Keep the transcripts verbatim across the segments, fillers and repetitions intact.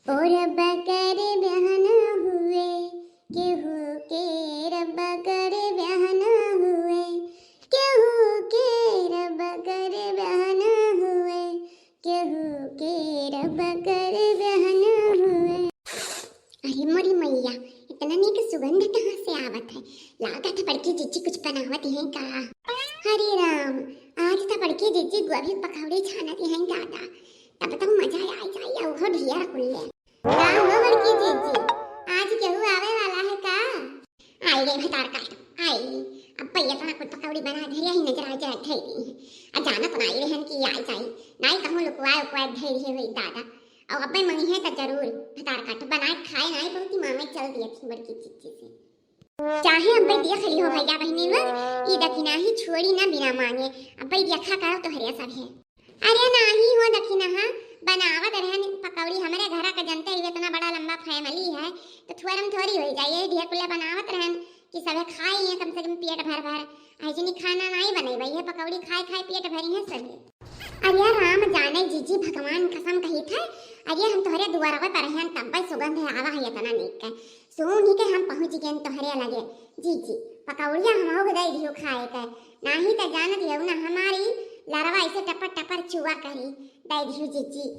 ओ रब्बा करे ब्याह ना हुए, केहू के रब्बा करे ब्याह ना हुए, केहू के रब्बा करे ब्याह ना हुए, केहू के रब्बा करे ब्याह ना हुए। अरे मोरी मैया, इतना नीक सुगंध कहाँ से आवत है? लागत है बड़की जिज्जी कुछ बनावत हैं का? हरे राम, आज तो बड़की जिज्जी गोभी पकौड़ी छानत हैं दादा, तब तो मजा आ जाई, ओहो ढेर कुल्ले। का हो बड़की जिज्जी, आज केहू आवे वाला है का? आई रे भतार काट, आई। अब्बे इतना कुल पकौड़ी बना धरिया ही नजर आ जाए धई दी है। आ जानत नाई रहन कि आई जाई, नाई कहूँ लुकवाए उकवाए धई रहे हुई दादा। और अब्बे मंगी है तो जरूर भतार काट बनाए खाए नाई बहुत ही मांगे चल दिया थी बड़की जिज्जी से। चाहे अब्बे देख लियो भैया बहिनी लोग, ई दखिना ही छोड़ी ना बिना मांगे। अब्बे देखा करो तोहरे सब है। अरे नाही हो दखिनहा, बनावत रहन पकौड़ी, हमरे घरा का जनते ही इतना बड़ा लंबा family है, तो थोरम थोड़ी होई जाई, यही ढेर कुल्ले बनावत रहन कि सभे खाई है कम से कम पेट भर भर। ऐसे नहीं खाना नाही बनेबे, ये पकौड़ी खाए खाए पेट भरी है सभे। अरे राम जाने जिज्जी भगवान कसम कही थे, अरे हम तोहरे दुआरवे पर रहन तब्बे सुगंध आवा है इतना नीक के। सूंघ के हम पहुँच गए तोहरे लगे। जिज्जी, पकौड़िया हमहू के दे दियो खाए के, नाही त जानत हियो ना हमारी लरवा ऐसे टपर टपर चुआ करी। दे दियो जिज्जी।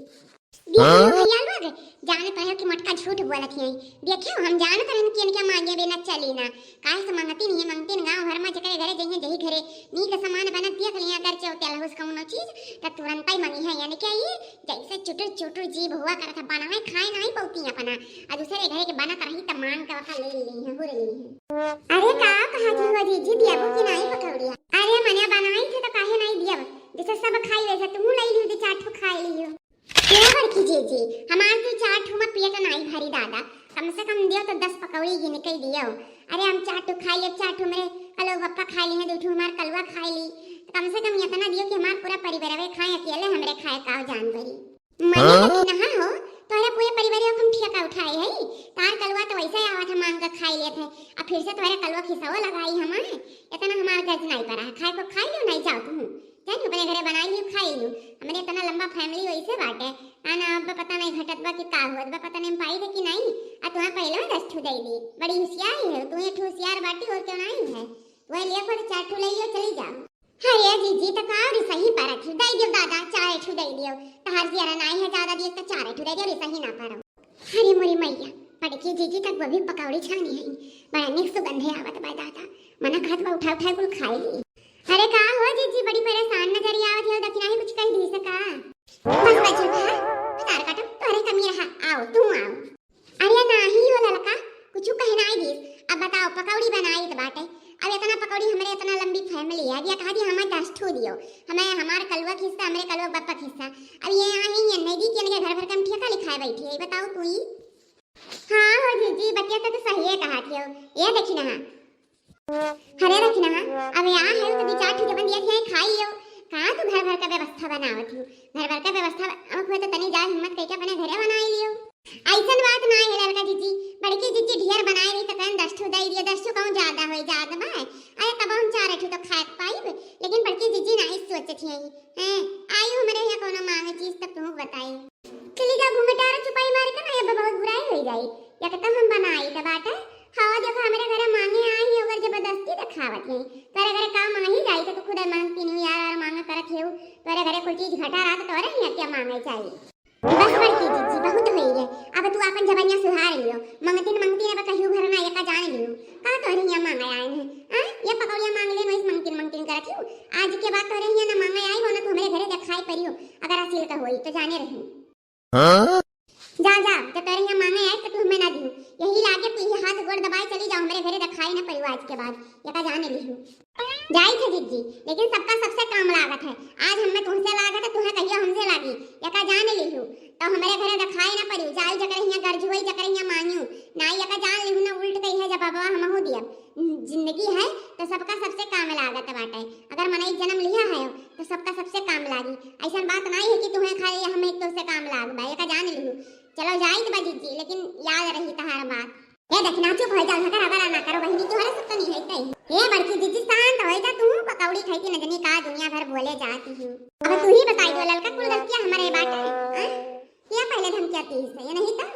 देखियो हाँ? भैया लोग, जाने पायो कि मोटका झूठ बोलत है। देखियो हम जानत रहन कि इनके मांगे बिना चली ना, काहे से मंगती नहीं है, मंगती न गाँव भर में जेकरे घरे जइहे जही घरे नीक सामान बनत देख लिया, अगर चौतेल हुस कौनो चीज त तुरंत ही मंगी है, यानी कि ये जैसे चुटुर चुटुर जीभ हुआ करत है, बनाए खाए नाही पौती अपना, आ दूसरे घरे के बनत रही त मांग के वखा ले ली है, हुर ली है। अरे का कहा थी हो जिज्जी, दियाबू कि नाही पकौड़िया? अरे मने बनाई थे तो काहे नाही दियाब, जैसे सब खाई वैसे तू ले लियो, दो चार ठो खाई लियो। क्या बड़की जिज्जी, हमार तो चार ठो में पेट नाही भरी दादा, कम से कम दियो तो दस पकौड़ी गिन के दियो। अरे हम चार ठो खाई, अब चार ठो मेरे कलवा बप्पा खा ली है, दो ठो हमार कलवा खा ली, कम से कम इतना दियो कि हमार पूरा परिवारवे खाए, अकेले हमरे खाए का जान भरी। मने हाँ? दखिनहा हो, तोहरे पूरे परिवार हम ठेका उठाए है। तार कलवा तो वैसे आवत है, मांग के खाई लेत है, अब फिर से तोहरे कलवा खिसाओ लगाई हमारे। इतना हमार गर्ज नाही पड़ा है, खाए को खाई लो, नाही जाओ तुम। जानी अपने घरे बनाई लियो, खाई लियो। हमरे इतना लंबा family वैसे बाटे, आना अब पता नाही घटत बा कि का होत बा, पता नाही पाई दे कि नाही। आ तुम्हारा पहले में दस ठू दे दी, बड़ी होशियार ही है तू, एक ठू होशियार बाटी और क्यों नाही है, वह लिया पर चार ठू ले लियो, चली जाओ। अरे जिज्जी, त का रिसही परत ही? दे दियो दादा, चार ठू दे दियो। तहार जियरा नाही है ज्यादा दियो, त चार ठू दे दियो, रिसही ना परो। अरे मोरी मैया, बड़की जिज्जी तक गोभी पकौड़ी छानी है, बड़ा नीक सुगंधे आवत बा दादा। मना कहत बा उठा उठा कुल खाई ली। अरे का हो जिज्जी, बड़ी परेशान नजर आवत हो, दखिना ही कुछ कह दी से का? बस बच्चा, तार काटो, तोहरे कमी रहा, आओ, तू आओ। अरे नाही हो ललका, कुछ कहनाई दिस। अब बताओ, पकौड़ी बनाई त बाटे, अब इतना पकौड़ी हमरे इतना लंबी family है, अब ये कहा दी हमें दस ठो दियो, हमें हमार कलवा के हिस्सा, हमरे कलवा के बप्पा के हिस्सा। अब ये आई ये नहीं दी कि इनके घर भर के हम ठेका लिखाए बैठी है, बताओ तू ही। हाँ हो जिज्जी, बतिया तो तू सही है कहा थियो। ये देखी ना, अरे रखना, अब यहाँ है तो दो चार ठो जवन दिया है खाई लियो। कहाँ तू घर भर का व्यवस्था बनावत हो? घर भर का व्यवस्था अब हुए तो तनी जा हिम्मत करके अपने घरे बनाई लियो। ऐसन बात ना है लड़का जिज्जी, बड़की जिज्जी ढेर बनाए रही तो कहन दस ठो दे दियो, दस ठो कहूँ ज्यादा होई, ज्यादा बा। अरे तब हम चार ठो तो खाए पाइब, लेकिन बड़की जिज्जी ना ही सोचत है। हैं, आयु हमरे यहाँ कोनो मांगे चीज तब तुमको बताई। चली जा घूंघटारा चुपाई मार के ना, ये बहुत बुराई हो जाई। या तो हम बनाई त बाटे, हाँ देखो हमरे घरे मांगे आई ही, अगर जबरदस्ती दिखावत है, तोरे घरे काम आ ही जाई तो तू खुद मांगती नहीं यार, और मांगा करत है, तोरे घरे कुल चीज घटा रहा तो तोरे ही क्या मांगे चाहिए। बस बड़की जिज्जी, बहुत होई है, अब तू अपन जबनिया सुधार लियो। मंगतिन मंगतिन अब कहियो घर ना एका जान लियो। का तोरे यहाँ मांगे आए हैं? हाँ, ये पकौड़िया मांग ले, मैं मंगतिन मंगतिन करत हूँ। आज के बाद तोरे यहाँ ना मांगे आई हो ना तू हमरे घरे दिखाई परियो, अगर असील का होई तो जाने रही। हाँ? जा जा, जब तोरे यहाँ मांगे आए तो तू हमें ना दियो। यही लागे तू ये हाथ गोड़ दबाए चली जाओ, हमरे घरे दिखाई ना परियो आज के बाद, एका जान लियो। जाई थे जिज्जी, लेकिन सबका सबसे काम लागत है। आज हमें तुमसे लागत है, तुम्हें कहियो हमसे लागी, एका जान लिहू। तो हमरे घरे दिखाई ना पड़ी, जाई जकरे हियां गर्ज होई, जकरे हियां मांगियो। नाई एका जान लिहू ना, उल्ट कही है जब बाबा हमहू दिया। जिंदगी है तो सबका सबसे काम लागत बाटे। अगर मनई जन्म लिया है तो सबका सबसे काम लागी। ऐसन बात नाई है कि तुम्हें खाली हम एक तो से काम लाग बा, एका जान लिहू। चलो जाई बा जिज्जी, लेकिन याद रही तहार बात। ए दखिना चुप हो जाओ, झगड़ा बड़ा ना करो बहिनी, तोहरे सब तो नहीं है तई। ए बड़की जिज्जी शांत हो जा, तू पकौड़ी खाई थी नजनी का दुनिया भर बोले जाती हूँ। अब तू ही बताई दो ललका कुल गलतियाँ हमारे बाटे, हाँ? ये पहले धमकियाँ दी से, ये नहीं तो